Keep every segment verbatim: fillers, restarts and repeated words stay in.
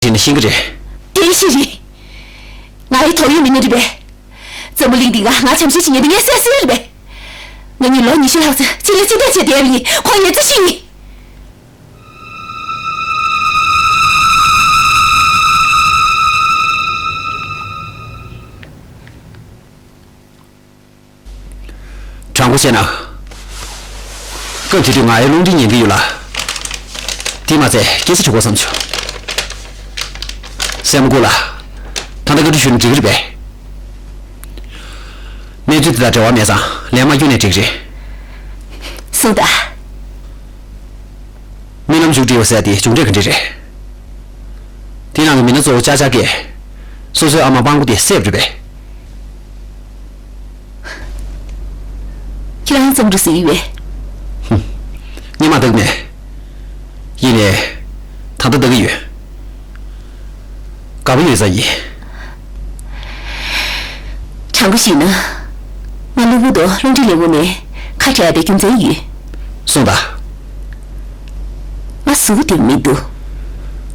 བྱས་ནས་ཤེས་ཀྱི་རེད། དེ་ཤེས་རེད། ང་ཡི་ཐོག་ཡོད་མི་ནི་རེད་པས། འཛམ་བུ་གླིང་འདི་ག་ང་བྱམས་ཤིང་བྱེད་ཉན་དུ་ངས་གསལ་སྲིད་རེད་པས། ང་གཉིས་ལོ་ཉི་ཤུ་ལྷག་ཙམ་ཕྱི་ལ་ཕྱི་བལྟས་བྱས་བསྡད་པ་ཡིན། ཁོང་ཉན་ཙི་ཤི་ཡིན། དྲང་པོ་བཤད་ན། སྐབས་དེ་དུས་ང་ཡི་རླུང་འཕྲིན་ཉན་གྱི་ཡོད་ལ། དེ་མ་ཚད་སྐྱེ་ས་གྲི་གོ་བསམ་བྱུང་། སྲས་མོ་སྐུ་ལ། ད་ལྟ་བཀའ་འདྲི་ཞུས་ན་འགྲིག་གི་རེད་པས། གནས་ཚུལ་དེ་དང་འབྲེལ་བ་མེད་ཙང་ལན་མ་བསྐྱོན་ནས་འགྲིག་རེད། སོང་ད། རྨི་ལམ་མཇུག་སྒྲིལ་བ་ཟེར་དེ་མཇུག་འབྲས་ག་འདྲ་རེད། དེ་ནང་གི་མི་སྣ་གཙོ་བོ་ཅག་ཅག་གིས་སོ་སོའི་ཨ་མ་སྤྲང་པོ་དེ་བསད་པ་རེད་པས། ཁྱེད་རང་རྩོམ་འབྲི་ཟིན་ཡོད་པས། སྔོན་མ་བལྟས་མེད། ཡིན་ནའི། ད་ལྟ་བལྟ་གི་ཡོད། དགའ་པོ་ཡོད་ས་ཡིན། དྲང་པོ་ཞུས་ན། ང་གློ་བུར་དུ་རླུང་འཕྲིན་ལས་ཁུངས་ནས་ཁ་བྲལ་ཡ་དེ་རྒྱུ་མཚན་ཡོད། གསུངས་དང་། ང་གཟུགས་པོ་བདེ་པོ་མི་འདུག།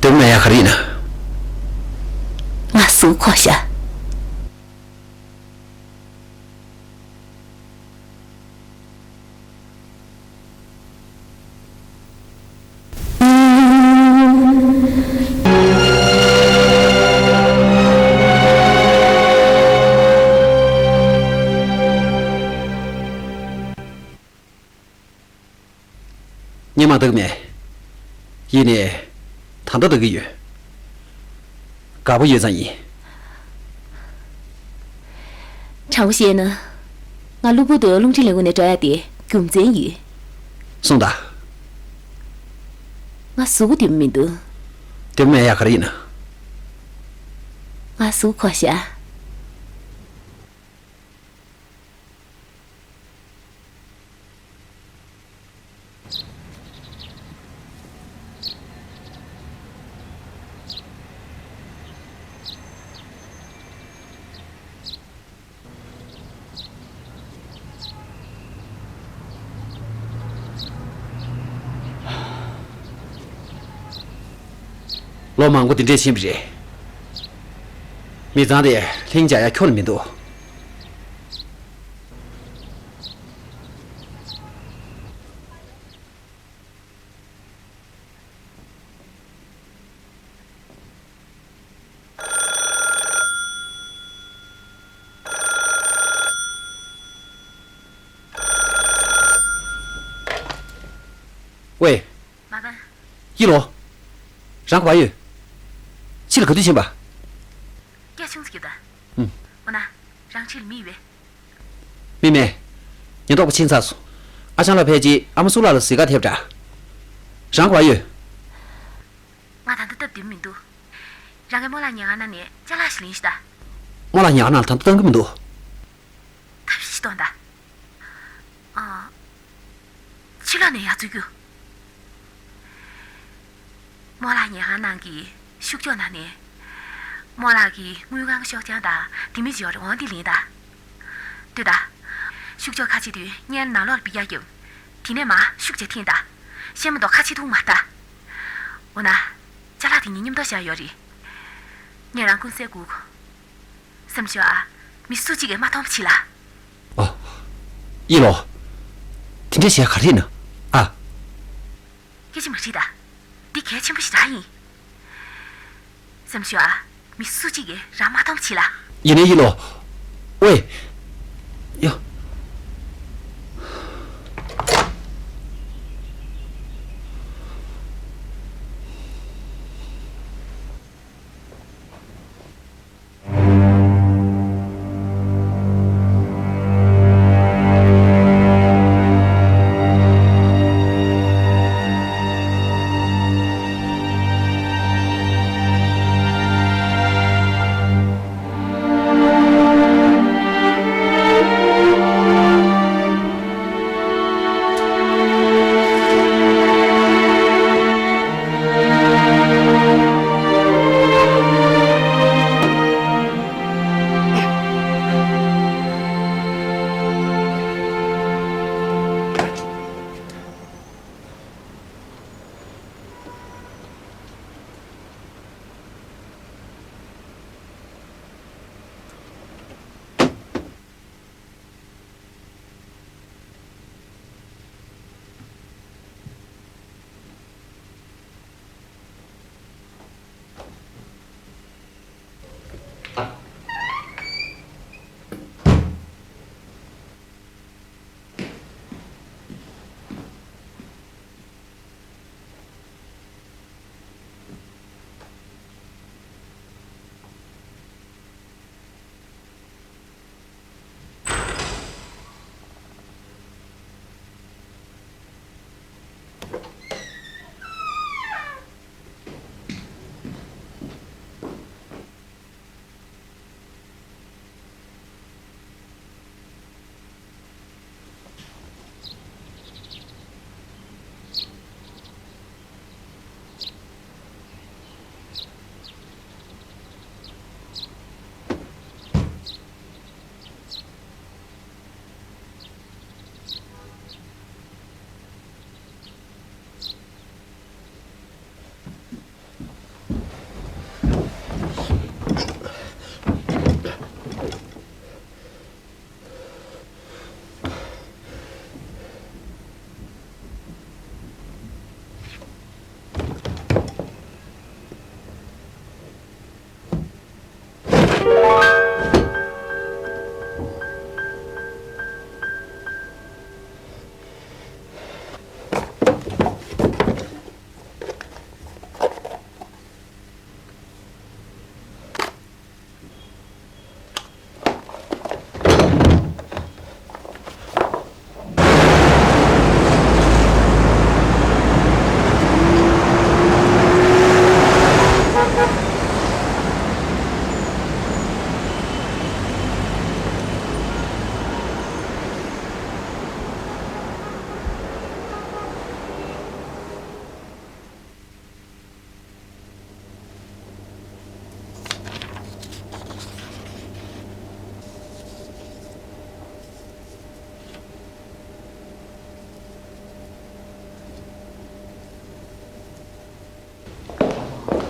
བདེ་པོ་མེད་ཡ་ག་རེ་ཡིན་ན། ང་གཟུགས་འཁོགས་ཤག། སྔོན་མ་བལྟས་མེད། ཡིན་ནའི། ད་ལྟ་བལྟ་གི་ཡོད། དགའ་པོ་ཡོད་ཙང་ཡིན། དྲང་པོ་བཤད་ན། ང་གློ་བུར་དུ་རླུང་འཕྲིན་ལས་ཁུངས་ནས་འགྲོ་ཡ་དེ་རྒྱུ་མཚན་ཡོད། གསུངས་དང་། ང་གཟུགས་པོ་བདེ་པོ་མི་འདུག། བདེ་པོ་མེད་ཡ་ག་རེ་ཡིན་ན། ང་གཟུགས་འཁོགས་ཤག། ལོ་མང་པོ་འདི་འདྲས་ཕྱིན་པ་རེད། མི་ཚང་དེ་ལྷིང་འཇགས་ཡ་ཁྱོན་ནས་མི་འདུག། ཝེ། མ་པན། ཡི་ལོ། རང་ག་པར་ཡོད། ཕྱི་ལ་ག་དུས་ཕྱིན་པ། སྐད་ཆུང་ཙམ་རྒྱབ་ད། ཨུམ། འོ་ན། རང་ཕྱི་ལ་མི་ཡོད་པས། མི་མེད། ཉེན་རྟོག་པ་ཕྱིན་ཚར་སོང་། ཨ་ཅང་ལགས་ཕལ་ཆེར་ཨ་མ་སུ་ལགས་ལ་གཟིགས་ག་ཕེབས་འདྲ། རང་ག་པར་ཡོད། ང་ད་ལྟ་སྟབས་བདེ་པོ་མི་འདུག། རང་གིས་རྨོ་ལགས་ཉལ་ཁང་ནང་ནས་ཅ་ལག་ཞིག་ལེན་ཤོག་ད། རྨོ་ལགས་ཉལ་ཁང་ནང་ལ་ད་ལྟ་བཏང་གི་མི་འདུག། ཐབས་ཤེས་ཤིག་གཏོང་ད། ཨ། ཕྱི་ལོགས་ནས་ཡར་འཛུལ་རྒྱུ། རྨོ་ལགས་ཉལ་ཁང་ནང་གི་ཤུགས་ཀྱོག་ནང་ནས། རྨོ་ལགས་ཀྱི་དངུལ་ཁང་གི་ཤོག་བྱང་དང་ལྡེ་མིག་ཅིག་ཡོད་རེད། འོང་འདི་ལེན་ད། ལྟོས་ད། ཤུགས་ཀྱོག་ཁ་ཕྱེ་དུས་སྔོན་ནང་ལོགས་ལ་སྦི་རྒྱག་རྒྱབ། དེ་ནས་མར་ཤུགས་རྒྱག་འཐེན་ད། ཤེས་མ་གཏོགས་ཁ་ཕྱེ་ཐུབ་མ་ད། འོ་ན། ཅ་ལག་དེ་ངས་མཉམ་དུ་བཞག་ཡོད་རེད། ངས་རང་ཀུན་གསལ་སྒུག། བསམ་ཤོག་ཨ། མི་སུ་གཅིག་གིས་མ་མཐོང་བ་བྱེད་ལ། ཨ། ཡི་ལོ། དེ་འདྲ་བྱས་ག་རེ་ཡིན་ན། ཨ། སྐད་ཆ་མ་དྲིས་ད། འདི་གལ་ཆེན་པོ་ཞེ་དྲག་ཡིན། བསམ་ཤོག་ཨ། མི་སུ་གཅིག་གིས་རང་མ་མཐོང་བ་བྱེད་ལ། ཡིན་ནའི་ཡི་ལོ། ཝེ། ཡ།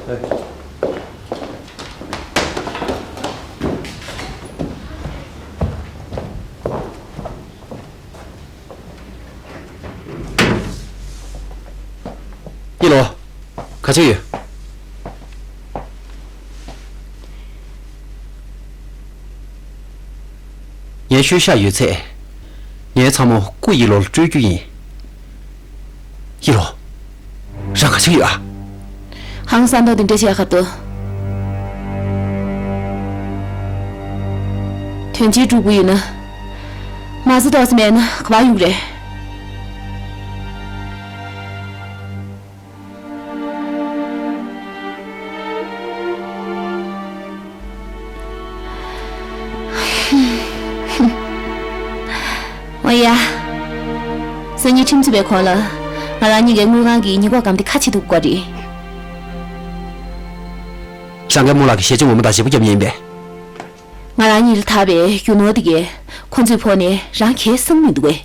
ཡེ་ལོ། ག་ཚོད་ཡོད། ངའི་ཤུལ་བཞག་ཡོད་ཚད། ངའི་ཚ་མོ་སྐུ་ཡེ་ལོར་སྤྲོད་རྒྱུ་ཡིན། ཡེ་ལོ། རང་ག་ཚོད་ཡོད་ཨ། ཧང་སང་མདོག་དེ་འདྲ་བྱས་ག་འདུག་དོན་ཆེན་སྒྲུབ་དགོས་ཡོད་ན། མ་རྩ་ཏོག་ཙམ་མེད་ན་ག་པར་ཡོང་གི་རེད། འོ་ཡ། སང་ཉིན་ཁྲིམས་རྩོད་པའི་གོང་ལ། ང་རང་གཉིས་ཀའི་དངུལ་ཁང་གི་ཉེན་འགོག་སྒམ་དེ་ཁ་ཕྱེ་ཐུབ་དགོས་རེད། རང་གིས་རྨོ་ལགས་ཀྱི་ཞལ་ལྕེ་ངོ་མ་དང་བརྗེ་པོ་བརྒྱབ་མཁན་ཡིན་པས། ང་རང་གཉིས་ལ་ཐག་པའི་རྒྱུ་ནོར་དེ་གས་ཁོ་ཚོས་ཕོག་ནས་རང་གས་སང་མི་འདུག་གས།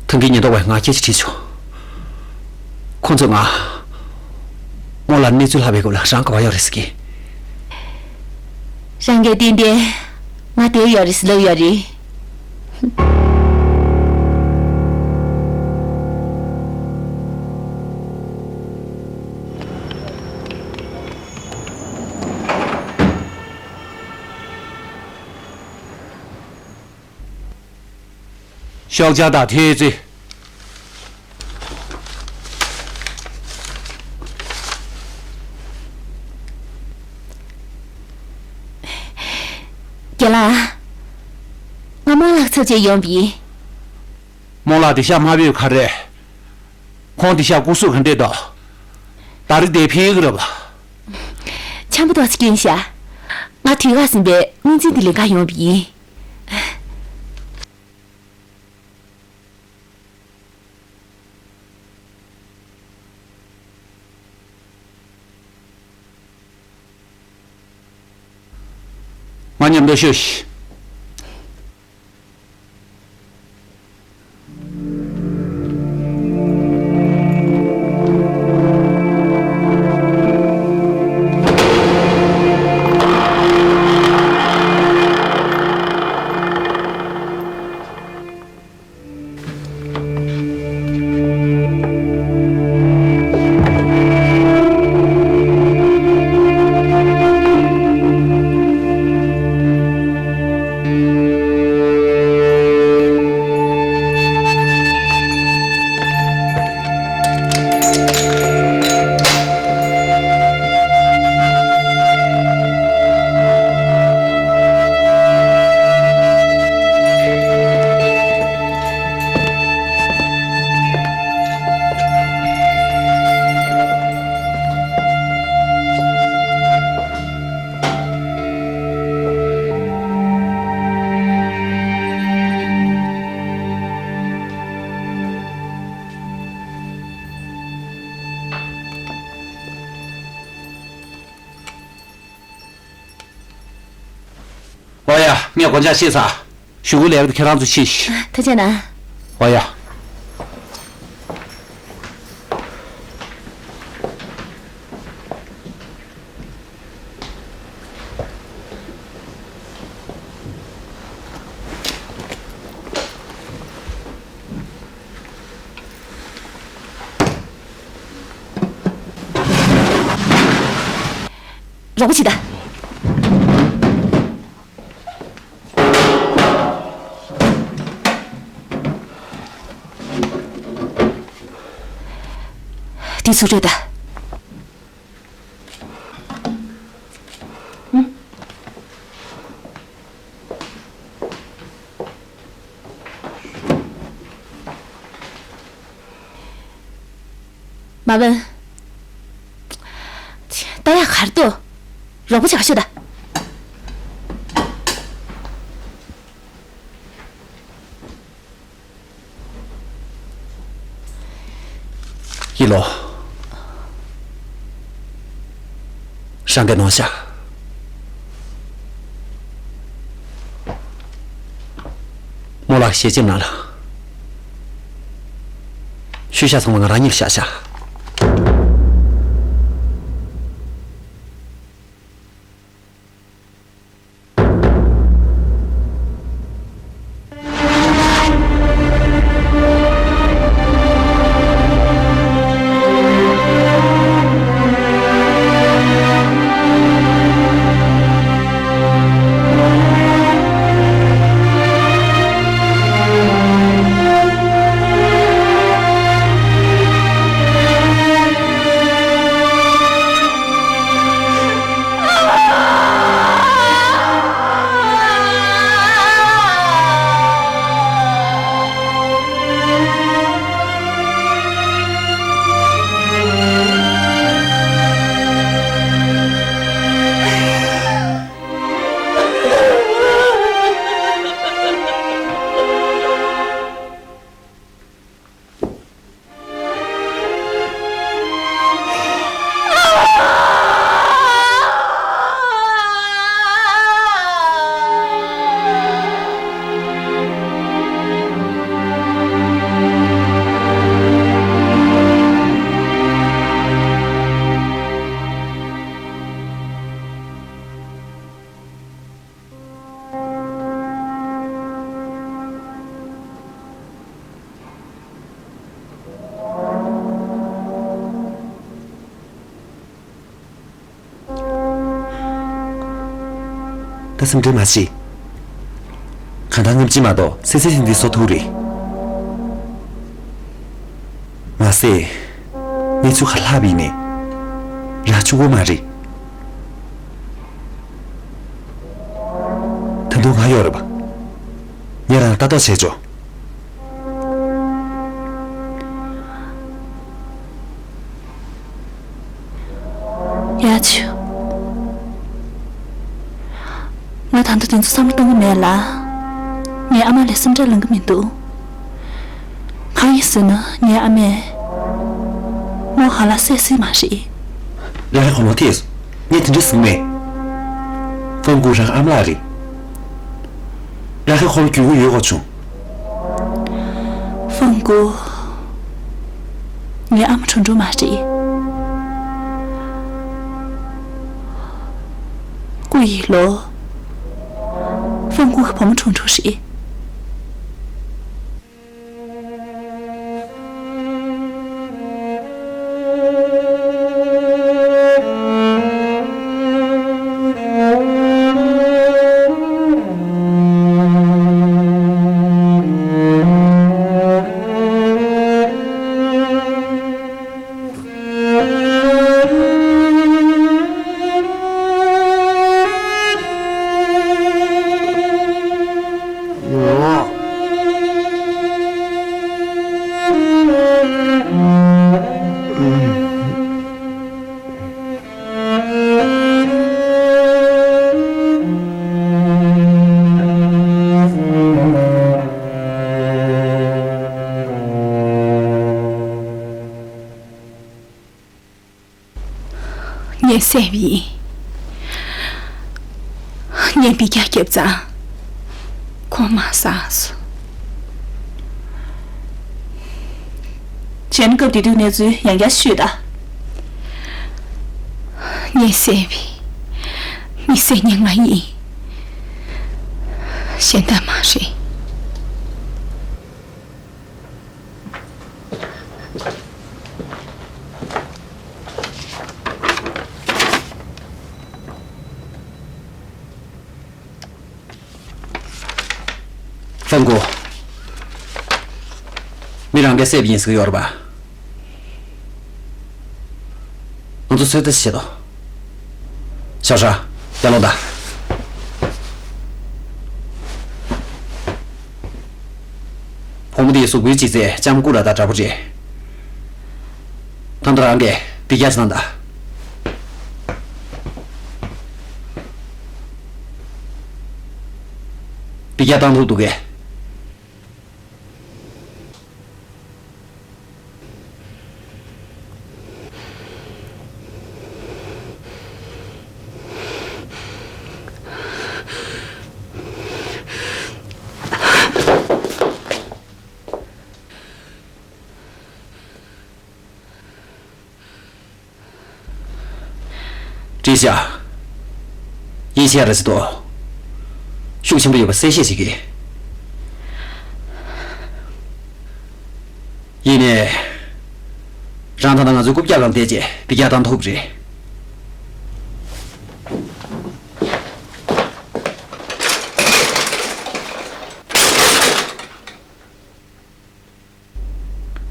ཐང་གི་ཉེན་རྟོག་པས་ང་སྐད་ཆ་དྲིས་བྱུང་། ཁོང་ཚོས་ང་རྨོ་ལགས་གནས་ཚུལ་ལྷག་པའི་སྐབས་ལ་རང་ག་པར་ཡོད་རེད་ཟེར་གི། རང་གིས་ཏན་ཏན་ང་དེར་ཡོད་རེད་ཟེར་ལབ་ཡོད་རེད། ཤོག་བྱང་དང་ཐེལ་ཙེ། རྒན་ལགས། ང་རྨོ་ལགས་ཚབ་བྱས་ཡོང་བ་ཡིན། རྨོ་ལགས་འདི་ཤག་མ་བོས་ག་རེད། ཁོང་འདི་ཤག་སྐུ་གཟུགས་ག་འདྲས་འདུག་ད་རེས་འདིར་ཕེབས་ཀྱི་རེད་པ། འཆམ་པོ་ཏོག་ཙམ་སྐྱོན་ཤག་ང་དུས་ཁག་ཟིན་པའི་དངུལ་འཛིན་དེ་ལེན་ག་ཡོང་བ་ཡིན། ང་མཉམ་དུ་ཤོག་ཤིག་ཨོ་ཡ། ངས་སྒོ་ལྕགས་ཕྱེས་ཚར། གཞུག་གུ་ལས་ཀ་དེ་ཁྱེད་རང་ཚོས་བྱེད་ཤིག་ཐུགས་རྗེ་གནང་། ཨོ་ཡ། རོགས་པ་བྱེད་དང་། དེ་ཚུར་སྤྲོད་དང་། མ་བན། ད་ཡ་གར་དུ། རོགས་པ་བྱ་ཤོད་ད། ཡིན་ལོ། རང་གི་ནོར་བཞག་རྨོ་ལགས་ཞལ་ཆེམས་ནང་ལ། ཤུལ་བཞག་ཚང་མ་ང་རང་ཉིད་ལ་བཞག་བཞག་ད་སེམས་ཁྲལ་མ་བྱེད། གང་ལྟར་སྔ་ཕྱི་མ་གཏོགས་སེ་སེ་སེ་འདི་བཟོ་ཐུབ་རེད། མ་ཟད། གནས་ཚུལ་ག་ལྷག་པ་ཡིན་ནའི། རག་བཅུག་གི་མ་རེད། ད་དུང་ང་ཡོད་རེད་པ། ངས་རང་ལ་ལྟ་རྟོག་བྱས་ཆོག་ཡ་ཆུ། ང་ད་དུང་དེ་ཚོ་བསམ་བློ་གཏོང་གི་མེད་ལ། ངའི་ཨ་མ་ལ་སེམས་ཁྲལ་ལངས་གི་མི་འདུག་གང་ཡིན་ཟེར་ན་ངའི་ཨ་མས་མོ་ཧ་ལ་བསད་སྲིད་མ་རེད། ལགས་རེད། ཁོ་མོ་ཐེས། ངས་དེ་འདྲ་ཟེར་མེད། ཧྥང་ཀུའུ་རང་ཨ་མ་ལགས་རེད། ལགས་རེད། ཁོ་ལ་རྒྱུས་ཡོད་དགོས་བྱུང་། ཧྥང་ཀུའུ། ངའི་ཨ་མ་གྲུང་གྲུང་མ་རེད། ཀུའུ་ཡི་ལོ། ཧྥང་ཀུའུ་གི་བུ་མོ་གྲུང་གྲུང་རེད། ངས་བསད་པ་ཡིན། ངས་འབུད་རྒྱག་བརྒྱབ་ཙང་ཁོ་མ་བསད་སོང་། བྱས་ན་སྐབས་དེ་དུས་གནས་ཚུལ་ཡང་བསྐྱར་ཤོད་དང་། ངས་བསད་པ་ཡིན། མི་བསད་མཁན་ང་ཡིན། གཞན་དག་མ་རེད། ཧྥང་ཀུའུ། མི་རང་གིས་བསད་པ་ཡིན་ཟེར་གྱི་ཡོད་རེད་པ། ང་ཚོ་ཚོད་ལྟ་བྱེད་དོ། ཞའོ་ཧྲ། ཡར་ལོངས་དང་། བུ་མོ་དེའི་གཟུགས་པོའི་ལྗིད་ཚད་ལྕམ་སྐུ་ལ་དང་འདྲ་པོ་རེད། ད་ལྟ་རང་གིས་འབུད་རྒྱག་བྱེད་དང་། འབུད་རྒྱག་བཏང་ཐུབ་འདུག་གས། བཀྲིས་ཤག་ཡིད་ཆེས་ར་སི་ཏོ། ཤུགས་ཆེན་པོ་ཡོད་པ་གསལ་བཤད་བྱེད་ཀྱི། ཡིན་ནའི། རང་ད་ལྟ་ང་ཚོའི་རྐུབ་བཀྱག་སྒང་བསྡད་རྗེས་བི་རྒྱ་བཏང་ཐུབ་རེད།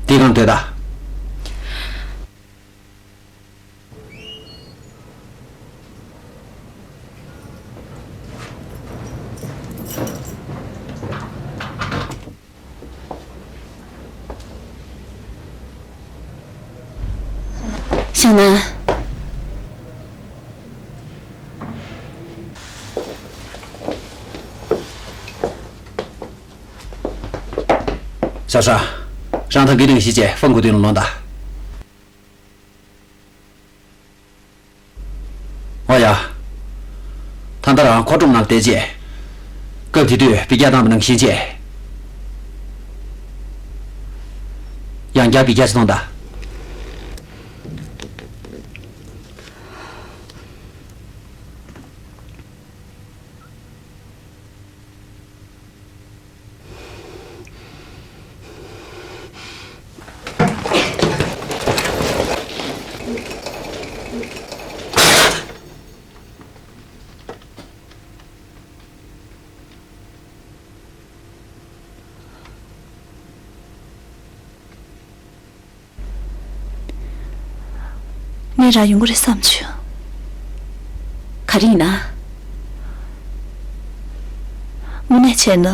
འདི་སྒང་སྡོད་ད། ཤ་ན། ཤ་ཤ། རང་ཐང་གི་རིང་ཞིག་བྱས་ཧྥང་གོ་དུན་ལ་ལོན་ད། ཨོ་ཡ། ད་ལྟ་རང་མཁོ་སྒྲུབ་ནང་བསྡད་རྗེས། སྐབས་དེ་དུས་བི་རྒྱ་བཏང་བ་ནང་བཞིན་བྱས། ཡང་བསྐྱར་བི་རྒྱ་ཅིག་གཏོང་ད། ངས་རང་ཡོང་གི་རེད་བསམ་བྱུང་། ག་རེ་ཡིན་ན། དངོས་གནས་བྱས་ན།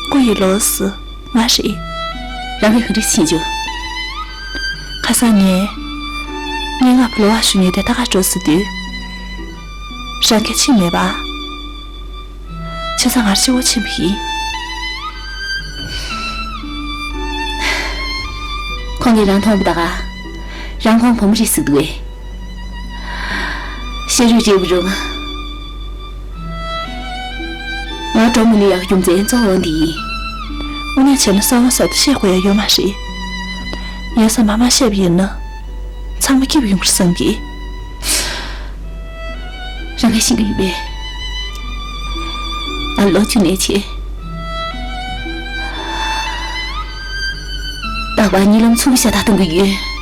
སྐུ་ཡི་ལོ་སུ་ང་རེད། རང་གིས་ག་འདྲ་ཤེས་བྱུང་། ཁ་སང་ངས། ངས་ང་བུ་ལོ་བ་ཞུ་ཉེ་དེ་ད་ག་འགྲོ་སྲིད་དུས། རང་གིས་ཕྱིན་མེད་པ། བྱས་ཙང་ང་གཅིག་པོ་ཕྱིན་པ་ཡིན། ཁོང་གིས་རང་མཐོང་བ་ད་ག་རང་ཁོང་བུ་མོ་རེད་ཟེར་འདུག་གས། ཤེས་རིག་རེད་བུ་རུང་། ང་འགྲོ་མི་ནུས་ཡག་རྒྱུ་མཚན་གཙོ་བོ་འདི་ཡིན། དངོས་གནས་བྱས་ན་གསང་བ་གསར་དུ་བཤད་དགོས་ཡ་ཡོད་མ་རེད། ཡོད་ས་མ་མ་བཤད་པ་ཡིན་ན། ཚང་མ་སྐྱིད་པོ་ཡོང་གི་རེད་བསམ་གི། རང་གིས་ཤེས་ཀྱི་ཡོད་པས། ང་ལོ་བཅུ་ནས་བྱས། རྟག་པར་གཉིད་ལམ་འཚུབ་ཤ་སྟག་གཏོང་གི་ཡོད།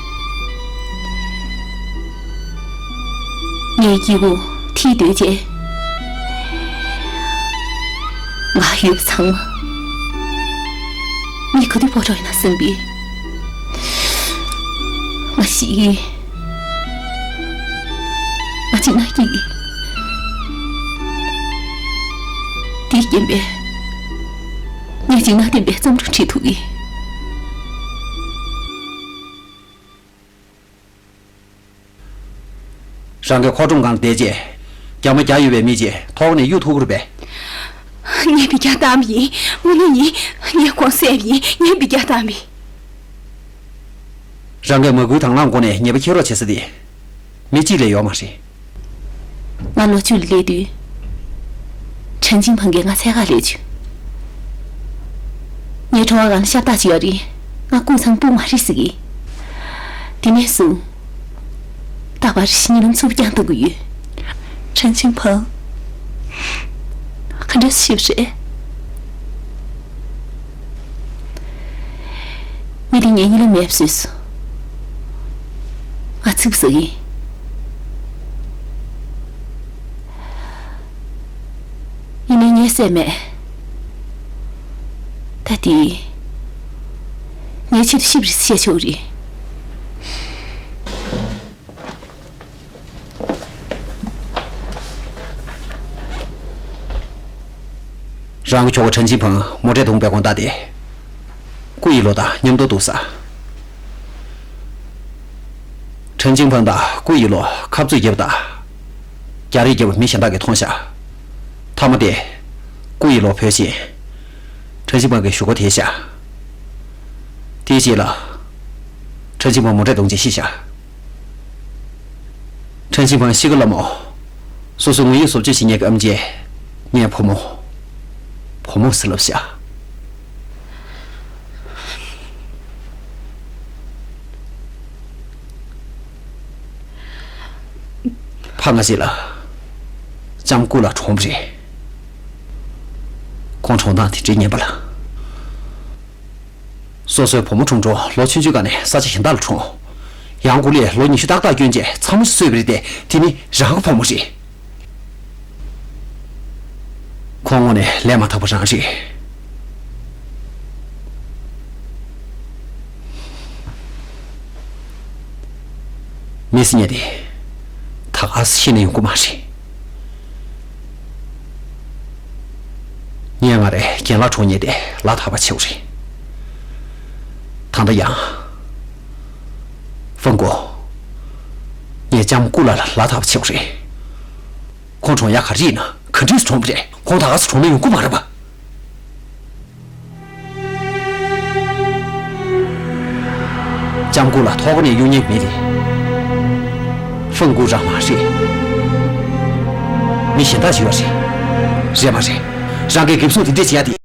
ངའི་སྐྱིད་པོ་ཐིག་སྡོད་བྱས། ང་ཡོད་པ་ཚང་མ། མི་ག་དུས་ཕོ་བྲང་ཡིན་ན་སེམས་པའི། ང་ཤི་གི། ང་འཇིགས་སྣང་སྐྱེ་གི། དེའི་རྐྱེན་པས། ངས་འཇིགས་སྣང་ལྡན་པའི་རྩོམ་སྒྲུང་བྲིས་ཐུབ་གི། རང་གི་མཁོ་སྒྲུབ་སྒང་བསྡད་རྗེས། རྒྱ་མ་རྒྱ་ཡོད་པའི་མི་ཅིག་ཐོག་ནས་གཡུག་ཐུབ་ཀྱི་རེད་པས། ངས་བི་རྒྱ་བཏང་བ་ཡིན། དངོས་གནས་ཡིན། ངས་ཁོང་བསད་པ་ཡིན། ངས་བི་རྒྱ་བཏང་བ་ཡིན། རང་གིས་མ་བསྐུལ་དང་བླངས་སྒོ་ནས་ཉེས་པ་འཁྱེར་རོགས་བྱེད་ས་དེ། མི་གཅིག་ལས་ཡོད་མ་རེད། ང་ལོ་བཅུ་ལ་སླེབས་དུས། ཁྲེན་ཅིན་ཕང་གིས་ང་འཚོལ་ག་སླེབས་བྱུང་། ངའི་ཁྲོ་བ་སྒང་ལ་ཤ་སྟག་ཅིག་ཡོད་རེད། ང་སྐུ་མཚམས་སྤུ་མ་རེད་ཟེར་གི། དེ་ནས་བཟུང་། རྟག་པར་གཉིད་ལམ་འཚུབ་རྐྱང་གཏོང་གི་ཡོད། ཁྲེན་ཅིན་ཕང་། ག་འདྲ་ཤི་བ་རེད། མི་དེ་ངའི་གཉིད་ལམ་མེད་པ་བཟོས་སོང་། ང་ཚིག་པ་ཟ་གི། ཡིན་ནའི་ངས་བསད་མེད། ད་དེ། ངའི་ཆེད་དུ་ཤི་བ་རེད་བཤད་ཆོག་རེད། རང་གི་ཁྱོ་ག་ཁྲེན་ཅིན་ཕང་མོ་ཊས་བརྡུངས་པའི་དགོང་དག་དེ། ཀུ་ཡི་ལོ་དང་མཉམ་དུ་འདུག་ས། ཁྲེན་ཅིན་ཕང་དང་ཀུ་ཡི་ལོ་ཁ་རྩོད་བརྒྱབ་པ་དང་། རྒྱ་རིགས་བརྒྱབ་པ་མི་གཞན་དག་གིས་མཐོང་ཤག་མཐའ་མ་དེ། ཀུ་ཡི་ལོ་བོས་ཤིང་། ཁྲེན་ཅིན་ཕང་གི་གཞུག་གུ་དེད་ཤག་དེའི་རྗེས་ལ། ཁྲེན་ཅིན་ཕང་མོ་ཊས་བརྡུངས་རྗེས་ཤི་ཤག་ཁྲེན་ཅིན་ཕང་ཤི་ཁ་ལ་མོ། སོ་སོའི་དངོས་ཡོད་བཟོ་བཅོས་བྱེད་མཁན་གྱི་ཨམ་ཆི། ངའི་བུ་མོ། བུ་མོ་ཟེར་ལབ་ཤག། ཁ་ང་ཟིག་ལ། ལྕམ་སྐུ་ལ་གྲོངས་པ་རེད། ཁོང་གྲོངས་སྟངས་དེ་འདྲའི་ངན་པ་ལ། སོ་སོའི་བུ་མོ་གྲུང་གྲུང་ལོ་ཆུང་ཆུང་སྒང་ནས་ས་ཆ་གཞན་དག་ལ་གྲོངས། ཡང་གོ་ལའི་ལོ་ཉི་ཤུ་ཏག་ཏག་སྐྱོན་བྱས་ཚ་མོ་ཞིག་གསོས་པ་རེད་དེ། དེ་ནི་རང་གི་བུ་མོ་རེད། ཁོང་དངོས་གནས་ལས་མ་དག་པ་རང་རེད། མི་སྲིད་ཉེ་དེ། ད་ག་སེ་ཤི་ནས་ཡོང་གི་མ་རེད། ངས་ང་རའི་རྒན་ལགས་གྲོངས་ཉེ་དེ་ལ་དག་པ་བྱེད་དགོས་རེད། ད་ལྟ་ཡང་། ཧྥང་གོ། ངས་ལྕམ་སྐུ་ལ་ལ་དག་པ་བྱེད་དགོས་རེད། ཁོང་གྲོངས་ཡག་ག་རེ་ཡིན་ན་ག་འདྲས་སུ་གྲོངས་པ་རེད། ཁོང་ད་ག་སེ་གྲོངས་ནས་ཡོང་གི་མ་རེད་པ། ལྕམ་སྐུ་ལ་ཐོག་ནས་གཡུག་ཉེན་མེད་དེ། ཧྥང་གུ་རང་མ་རེད། མི་གཞན་དག་ཅིག་ཡོད་རེད། རེད་མ་རེད། རང་གིས་འགེབས་སྲུང་དེ་འདྲས་བྱེད་ཡ་དེ།